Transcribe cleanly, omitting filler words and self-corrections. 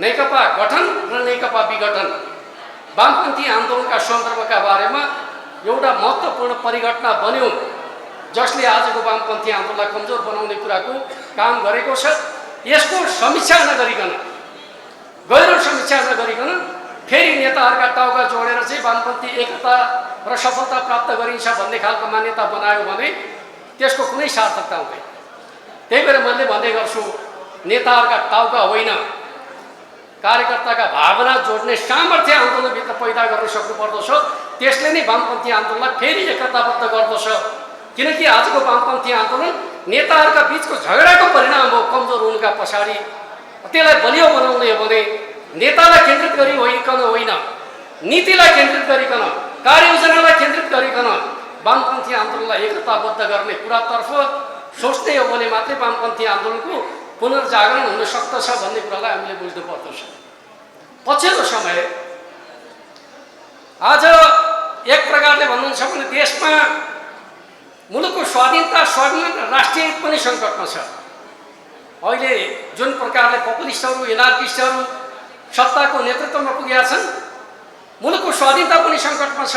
नेकपा गठन र नेकपा विघटन वामपन्थी आन्दोलनका सन्दर्भका बारेमा एउटा महत्त्वपूर्ण परिघटना बन्यो, जसले आजको वामपन्थी आन्दोलनलाई कमजोर बनाउने कुराको काम गरेको छ। यसको समीक्षा नगरिकन, गहिरो समीक्षा नगरिकन फेरि नेताहरूका टाउका जोडेर चाहिँ वामपन्थी एकता र सफलता प्राप्त गरिन्छ भन्ने खालको मान्यता बनायो भने त्यसको कुनै सार्थकता हुँदैन। त्यही भएर मैले भन्दै गर्छु, नेताहरूका टाउका होइन, कार्यकर्ताका भावना जोड्ने सामर्थ्य आन्दोलनभित्र पैदा गर्न सक्नुपर्दछ। त्यसले नै वामपन्थी आन्दोलनलाई फेरि एकताबद्ध गर्दछ। किनकि आजको वामपन्थी आन्दोलन नेताहरूका बिचको झगडाको परिणाम हो। कमजोर हुनुका पछाडि त्यसलाई बलियो बनाउने हो भने नेतालाई केन्द्रित गरी होइन, नीतिलाई केन्द्रित गरिकन, कार्ययोजनालाई केन्द्रित गरिकन वामपन्थी आन्दोलनलाई एकताबद्ध गर्ने कुरातर्फ सोच्ने हो भने मात्रै वामपन्थी आन्दोलनको पुनर्जागरण हुन सक्दछ भन्ने कुरालाई हामीले बुझ्नु पर्दछ। पछिल्लो समय आज एक प्रकारले भन्नुहुन्छ भने देशमा मुलुकको स्वाधीनता र राष्ट्रिय पनि सङ्कटमा छ। अहिले जुन प्रकारले पपुलिस्टहरू, एनार्किस्टहरू सत्ताको नेतृत्वमा पुगेका छन्, मुलुकको स्वाधीनता पनि सङ्कटमा छ।